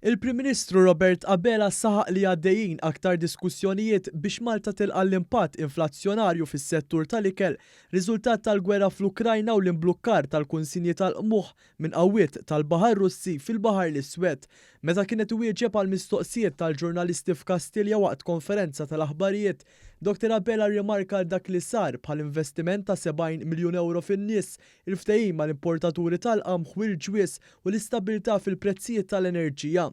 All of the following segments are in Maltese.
Il-Prim Ministru Robert Abela saħaq li għaddejjin aktar diskussjonijiet biex Malta tilqa' l-impatt inflazzjonarju fis-settur tal-ikel riżultat tal-gwerra fl-Ukrajna u l-imblukkar tal-kunsinji tal-qmuħ minn qawwiet tal-baħar Russi fil-Baħar l-Iswed. Meta kien qed iwieġeb għal mistoqsijiet tal-ġurnalisti f'Kastilja waqt konferenza tal-aħbarijiet, Dottor Abela rrimarka għal dak li sar bħal investiment ta' 70 miljun ewro fin-nies, il-ftehim mal-importaturi tal-qamħ u l-ġwież u l-istabbiltà fil-prezzijiet tal-enerġija.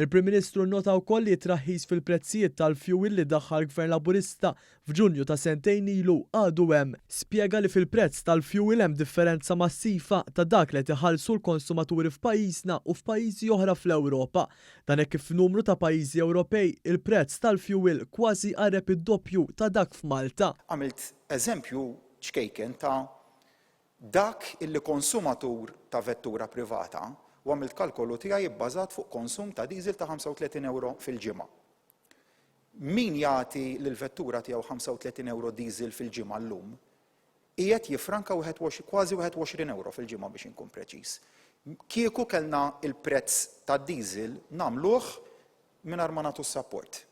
Il-Prim Ministru nnota wkoll li t-traħħis fil-prezzijiet tal-fjuwil li daħħal Gvern Laburista f'Ġunju ta' sentejn ilu għadu hemm. Spjega li fil-prezz tal-fjuwil hemm differenza massiva ta' dak li qed iħallsu l-konsumaturi f'pajjiżna u f'pajjiżi oħra fl-Ewropa. Dan hekk kif f'numru ta' pajjiżi Ewropej il-prezz tal-fjuwil kważi jqarreb id-doppju ta' dak f'Malta. Għamilt eżempju ċkejken ta' dak illi konsumatur ta' vettura privata u għamilt kalkolu tiegħi bbażat fuq konsum ta' diesel ta' 35 ewro fil-ġimgħa. Min jagħti lill-vettura tiegħu 35 ewro diesel fil-ġimgħa llum, qiegħed jiffranka kważi 21 ewro fil-ġimgħa biex inkun preċiż. Kieku kellna l-prezz tad-diesel nagħmluh mingħajr ma nagħtu s-sapport.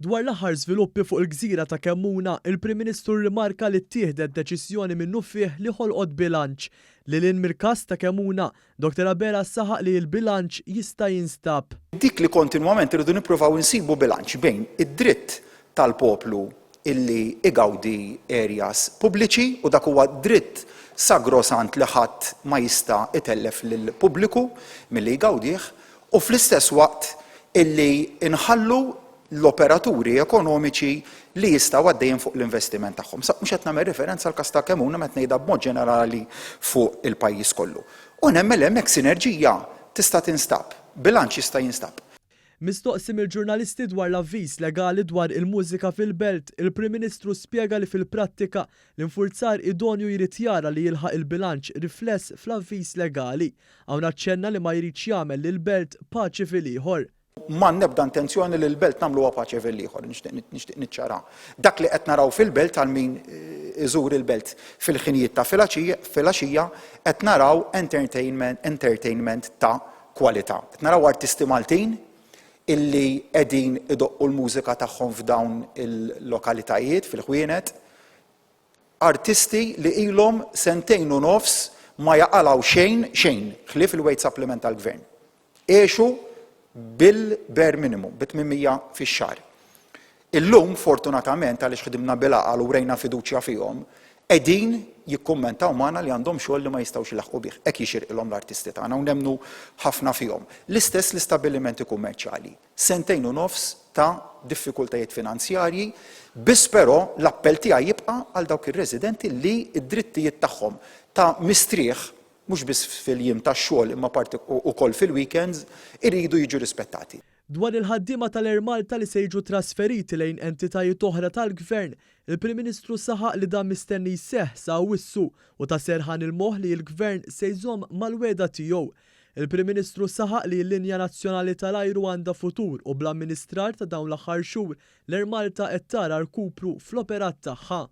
Dwar l-aħħar żviluppi fuq il-gżira ta' Kemmuna, il-Prim Ministru rrimarka li ttieħdet deċiżjoni minnufih li ħolqot bilanċ. Lil hinn mill-każ ta' Kemmuna, Dottor Abela saħaq li l-bilanċ jista' jinstab. Dik li kontinwament irridu nippruvaw insibu bilanċ bejn id-dritt tal-poplu illi igawdi areas pubbliċi, u dak huwa dritt sagrosant li ħadd ma jista' itellef lill-pubbliku milli jgawdih, u fl-istess waqt illi nħallu l-operaturi ekonomiċi li jistgħu għaddejjin fuq l-investiment tagħhom. Sa mhux qed nagħmel referenza għall-każ ta' Kemmuna meta ngħidha b'mod ġenerali fuq il-pajjiż kollu. U nemmen li hemmhekk sinerġija tista' tinstab, bilanċ jista' jinstab. Mistoqsi mill-ġurnalisti dwar l-avviż legali dwar il-mużika fil-Belt, il-Prim Ministru spjega li fil-prattika, l-infurzar idonju jrid jara li jilħaq il-bilanċ rifless fl-avviż legali. Hawn aċċenna li ma jridx jagħmel lill-Belt paċi fil-ieħor. M'għandna ebda intenzjoni li l-Belt nagħmluha paċe fil-ieħor, nixtieq niċċara. Dak li qed naraw fil-Belt għal min iżur il-Belt fil-ħinijiet ta' filgħaxija qed naraw entertainment, entertainment ta' kwalità. Qed naraw artisti Maltin illi qegħdin idoqqu l-mużika tagħhom f'dawn il-lokalitajiet, fil-ħwienet, Artisti li ilhom sentejn u nofs ma jaqalgħu xejn, xejn, ħlief il-wage supplement tal-Gvern. Għexu bil-bare minimum, bi 800 fix-xahar. Illum, fortunatament, għaliex ħdimna bil-għaqal u wrejna fiduċja fihom, qegħdin jikkummentaw magħna li għandhom xogħol li ma jistgħux ilaħħqu bih. Hekk jixirqilhom l-artisti tagħna u nemmnu ħafna fihom. L-istess l-istabbilimenti kummerċjali. Sentejn u nofs ta' diffikultajiet finanzjarji, biss però l-appell tiegħi jibqa' għal dawk ir-residenti li d-drittijiet tagħhom ta' mistrieħ, mhux biss fil-jiem tax-xogħol imma ukoll fil-weekends, iridu jiġu rispettati. Dwar il-ħaddiema tal-Air Malta li se jiġu trasferiti lejn entitajiet oħra tal-Gvern, il-Prim Ministru saħaq li dan mistenni jseħħ sa Awwissu u ta serħan il-moħħ li l-Gvern se jżomm mal-wegħda tiegħu. Il-Prim Ministru saħaq li l-linja nazzjonali tal-ajru għandha futur u bl-amministrar ta' dawn l-aħħar xhur, l-Air Malta qed tara rkupru fl-operat tagħha.